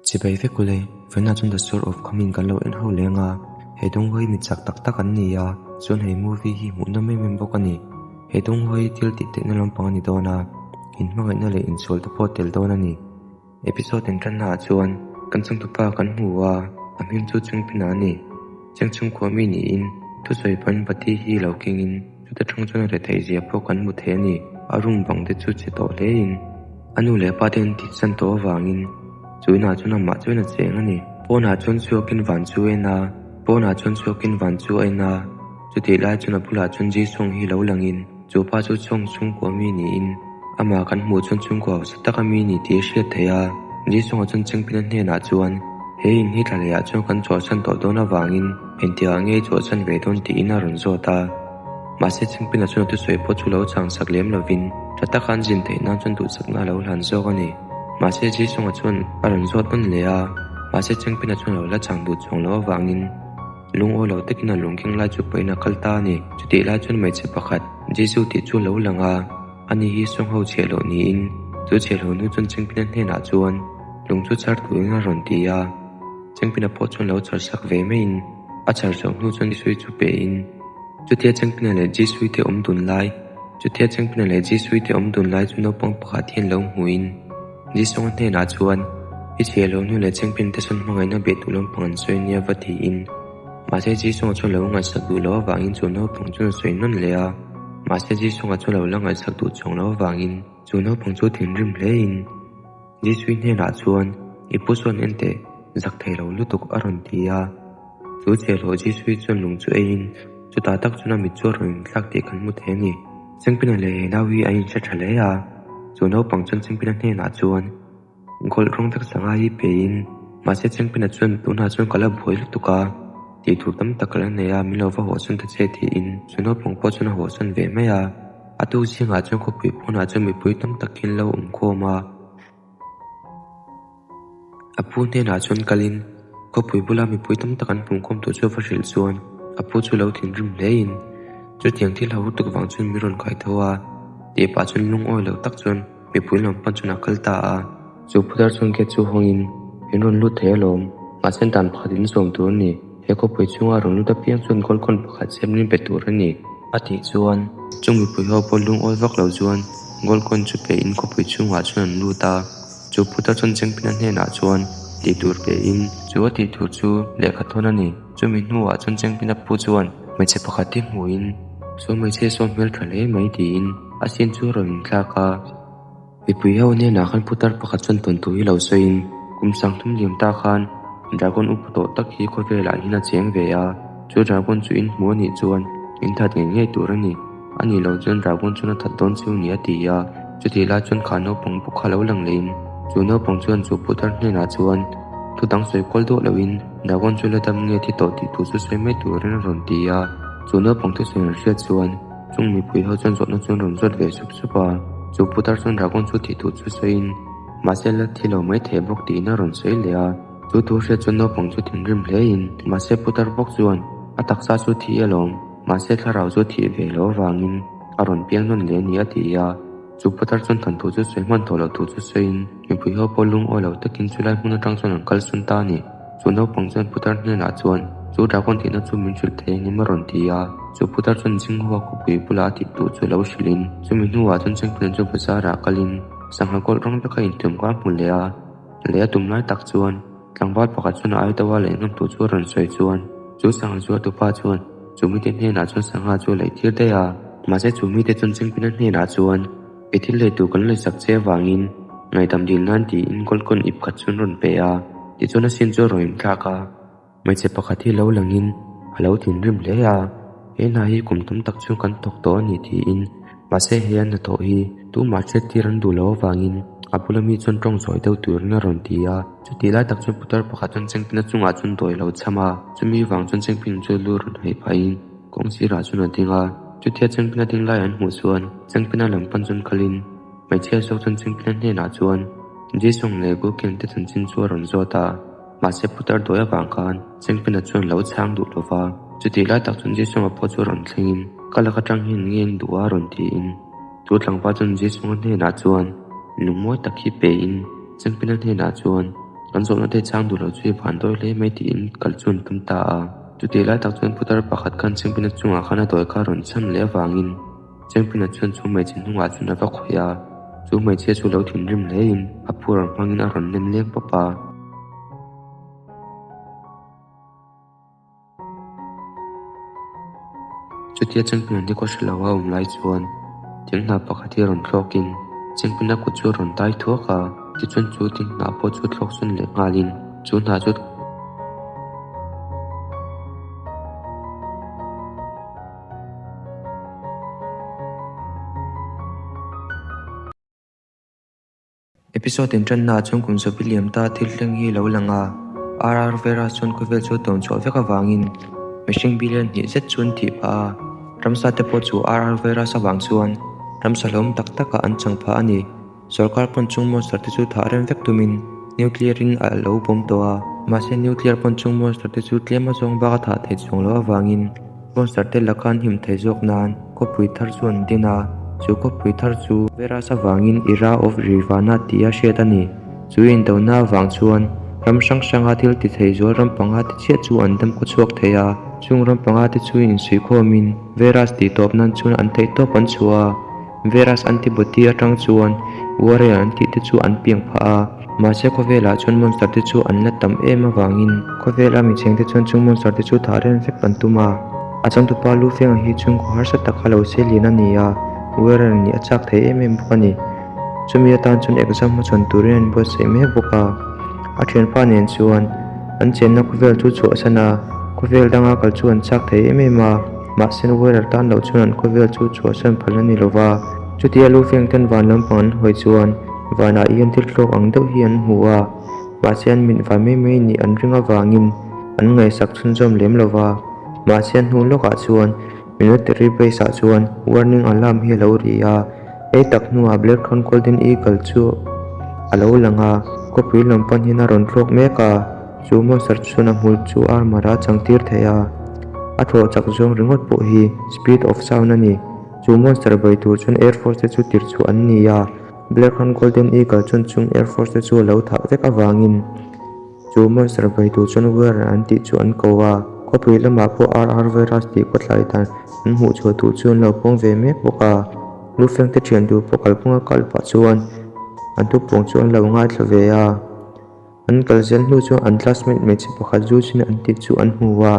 Chibai vek ule, Fena chuan The Sword of Khamin kan lo en ho leng a, he Donghawi mi chak tak tak an ni a, chuan he movie hi hmuhnawm em em bawk a ni. He Donghawi thil tih theihna lampang a ni dawn a, inhmangaihna leh insual te pawh tel dawn a ni. Episode inṭanna ah chuan kan changtupa kan hmu a, a hming chu Chungpina a ni. Cheng chhungkua mi niin thusawi pahin pati hi lo kengin chuta ṭang chuan a retheih zia pawh kan hmu thei a ni. A room bang te chu che tawh hlein a nu leh a pa te an tihsan tawh avangin chu inah chuan amah chuan a cheng a ni. Pawnah chuan chhuakin van chu a en a, pawnah chuan chhuakin van chu a en a, chutih lai chuan a bulah chuan Jisung hi lo langin chu pa chu chawng chhungkua mi niin amah kan hmuh chuan chhungkua hausa taka mi ni tih a hriat theih a. Jisung-a chuan Chengpina hnenah chuan he in hi thla lehah chuan kan chhuahsan tawh dawn avangin engtikah nge i chhuahsan ve dawn tiin a rawn zawt a. Mahse Chengpina chuan a thusawi pawh chu lo chang sak lem lovin tha taka an zin theih nan chuan duhsakna a lo hlan zawk a ni. Mahse Jisung-a chuan a rawn zawt nawn leh a, mahse Chengpina chuan a lo la chang duh chuang loh avangin, Lungawi lo takin a lungkeng lai chu pahin a kal ta a ni. Chutih lai chuan hmeichhe pakhat, Jesu tih chu a lo lang a, ani hi sawngho chhiah loh niin, chu chhiah loh hnu chuan Chengpina hnenah chuan lung chu chhar turin a rawn ti a. Chengpina pawh chuan lo chhar sak ve maiin a chhar zawh hnu chuan Jisui chu pehin, Chutia Chengpina leh Jisui te awm dun lai, chutia Chengpina leh Jisui te awm dun lai chu naupang pakhat hian lo hmuhin, Jisung-a hnenah chuan, I chhiah lo hnu leh chengpin te sawn hmangaihna beh duh lampang an sawi nia va tiin. Mahse Jisung-a chuan lo ngaihsak duh loh avangin chu naupang chuan a sawi nawn leh a. Mahse Jisung-a chuan lo la ngaihsak duh chuang loh avangin chu naupang chu thinrim hlein Jisui hnenah chuan, I pu sawn en teh, zak thei lo lutuk a rawn ti a. Chu chhiahhlawh Jisui chuan lung chu eiin chutah tak chuan a mit chu a rawn inthlak tih kan hmu thei a ni. Chengpina leh he nau hi an inhre tha hle a, chu naupang chuan Chengpina hnenah chuan Gold rawng vek sangha hi peiin mahse Chengpina chuan tunah chuan ka la buai lutuk a, tih tur tam tak ka la nei a, min lo va hawhsan ta che tiin chu naupang pawh chuan a hawhsan ve mai a. A tuk zingah chuan khawpui pawnah chuan mipui tam tak hi an lo awm khawm a. A pu hnenah chuan kalin khawpui bula mipui tam tak an pumkhawm tawh chu a va hrilh chuan a pu chu lo thinrim hlein chutiang thil ho tuk vang chuan min rawn kai tho a tih pah chuan lungawi lo tak chuan mipui lam pan chuan a kal ta a. Chu putar chuan gate chu hawngin min rawn lut thei alawm, mahse dan pakhat in zawm tur a ni, he khawpui chhunga a rawn lut apiang chuan gold coin pakhat siam rin pe tur a ni. A tih chuan chung mipui ho pawh lungawi vak lo chuan gold coin chu pe in khawpui chhungah chuan an lut a. Chu putar chuan Chengpina hnenah chuan tih tur pe in chu a tih tur chu lehkha thawn a ni. Chumi hnuah chuan Chengpina pu chuan hmeichhe pakhat hi hmuhin saw hmeichhia saw hmel tha hle mai tiin a sin chu a rawn inthlak a. Mipui ho hnenah khan putar pakhat chuan tawn tur hi lo sawiin kum sangthum liam ta khan dragon upa tawh tak hi khawvelah hian a cheng ve a, chu dragon chu in hmu a nih chuan in that ngei ngei tur a ni. A nih loh chuan dragon chuan a that dawn chiu ni a ti a, chutih lai chuan kha naupang bawk kha lo lang lehin chu naupang chuan chu putar hnenah chuan thu dang sawi kual duah lohin dragon chu la dam nge thi tawh tih tur chu sawi mai turin a rawn ti a, chu naupang thusawi an hriat chuan chung mipui ho chuan zawhna chuan rawn zawt ve sup sup a, chu putar chuan dragon chu thih tur chu sawiin mahse la thi lo mai thei bawk tiin a rawn sawi leh a, chu thu hriat chuan naupang chu thinrim hlein mahse putar bawk chuan a taksa chu thi alawm. Mahse thlarau chu thih ve loh avangin a rawn piang nawn leh a ni a ti a, chu putar chuan than thu chu sawi hman tawh loh thu chu sawiin mipui ho pawh lungawi lo takin chulai hmun atang chuan an kal sun ta a ni. Chu naupang chuan putar hnenah chuan chu dragon thihna chu min hrilh thei engkim a rawn ti a, chu putar chuan Jinghua khawpui bulah a tih duh chu lo hrilhin chumi hnuah chuan Chengphian chu bazarah kalin sangha kawlh rawng veka intiam kha a hmu leh a, leh a tum lai tak chuan Tlangval pakhat chuan a aitawa leh ngam tur chu a rawn sawi chuan chu sangha chu a tupa chuan chu mite hnenah chuan sangha chu a lei tir daih a. Mahse chu mite chuan Chengpina hnenah chuan i thil lei tur kan lei sak che avangin ngaihdam dil nan tiin gold coin ip khat chu an rawn pe a, tichuan a sin chu a rawn inthlak a. Hmeichhe pakhat hi lo langin a lo thinrim hle a, he hna hi kum tam tak chu kan thawk tawh a ni tiin mahse he an hnathawh hi tumah hriat tir an duh loh avangin a bula mi chuan tawng zawi deuh turin a rawn ti a. Chutih lai tak chuan putar pakhat chuan Chengpina chungah chuan dawi a lo cham a, chumi vang chuan Chengpina chu lu rawn haih phahin kawng sirah chuan a ding a. Chutia Chengpina ding lai an hmuh chuan Chengpina lam pan chuan kalin hmeichhia zawk chuan Chengpina hnenah chuan Jisung leh Gulkian te chanchin chu a rawn zawt a. Mahse putar dawi avang khan Chengpina chuan lo chhang duh lo va, chutih lai tak chuan Jisung-a pawh chu rawn thlengin, Ka lak atang hian nge in duh a? rawn tiin chu tlangval chuan Jisung-a hnenah chuan lungmawi tak hi pein Chengpina hnenah chuan. Kan zawhna te chang duh lo chu i van dawi hle mai tiin kal chu an tum ta a. Chutih lai tak chuan putar pakhat khan Chengpina chungah khan a dawi kha a rawn chhan leh avangin Chengpina chuan chu hmeichhe hnungah chuan a va khawih a, chu hmeichhia chu lo thinrim hlein a pu rawn hmangin a rawn nem leng pawp a. Chutia Chengpina ni kaw hre lo a awm lai chuan thing hnah pakhat hi a rawn thlawkin Chengpina kut chu a rawn tai thuak a, tichuan chu thing hnah pawh chu thlawk sawn leh nghalin chu hnah chu Episode inṭannaah chuan kum zawpi liam ta thil thleng hi lo lang a, RR Vera chuan khawvel chu a tawn chhuah vek avangin mihring billion hnih zet chu an thih phah a, ramsa te pawh chu RR virus avang chuan ramsa hlauhawm tak takah an chang phah a ni. Sorkar pawn chung monster te chu thah rem vek tumin nuclear in a lo bawm tawh a, mahse nuclear pawn chung monster te chu tlem azawng bak a thah theih chuang loh avangin monster te laka an him theih zawk nan khawpui thar chu an din a, chu khawpui thar chu virus avangin Era of Rivana tia hriat a ni. Chu indona avang chuan ram hrang hranga thil ti thei zual ram panga te chiah chu an dam khaw chhuak thei a, chung ram panga te chu insuihkhawmin virus tih tawp nan chuan an theihtawp an chhuah a. Virus antibody atang chuan warrior an tih te chu an piang phah a, mahse khawvelah chuan monster te chu an la tam em avangin khawvela mi cheng te chuan chung monster te chu thah rem vek an tum a. A changtupa lu fenga hi chhungkaw harsa taka lo se lian a ni a, warrior nih a chak thei em em bawk a ni. Chumi atan chuan exam hmachhawn turin a inbuatsaih mek bawk a. A thianpa nen chuan an chenna khawvel chu chhuahsan a, khawvel danga kal chu an chak thei em em a. Mahse Wearer tan loh chuan an khawvel chu chhuahsan phal a ni lo va. Chutia lu feng ten van lampang an hawi chuan vanah hian thil thlawk ang deuh hi an hmu a, mahse an mit vai mai mai nih an ring avangin an ngaihsak chhunzawm lem lo va. Mahse a hnu lawkah chuan military base ah chuan warning alarm hi a lo ri a, ei tak hnuah Black Crown Golden Eagle chu a lo lang a, khawpui lam pan hian a rawn thlawk mek a. Chu monster chuan a hmul chu armor a changtir thei a, a thawh chak zawng ringawt pawh hi speed of sound a ni. Chu monster bei tur chuan air force te chu tir chhuah an ni a, Black Horn Golden Eagle chuan chung air force te chu a lo thah vek avangin chu monster bei tur chuan Warren an tih chu an ko a, khawpui lamah pawh RR virus tih khawthlai dan an hmuh chhuah tur chu an lo pawng ve mek bawk a. Lufeng te thian tur pawh kalphunga kal pah chuan an thupuang chu an lo ngaithla ve a. An kal zel hnu chuan an classmate hmeichhe pakhat Zuzin an tih chu an hmu a,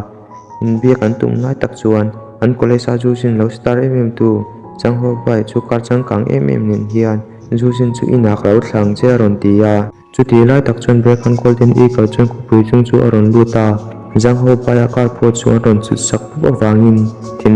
inbiak an tum lai tak chuan an college a Zuzin lo star em em tu Chang Ho Bai chu kar changkang em em nen hian Zuzin chu inah ka lo thlang che a rawn ti a. Chutih lai tak chuan Brekhan Golden Eagle chuan khawpui chung chu a rawn lut a, Zhang Ho Bai a car pawh chu an rawn chhut sak pup avangin thin.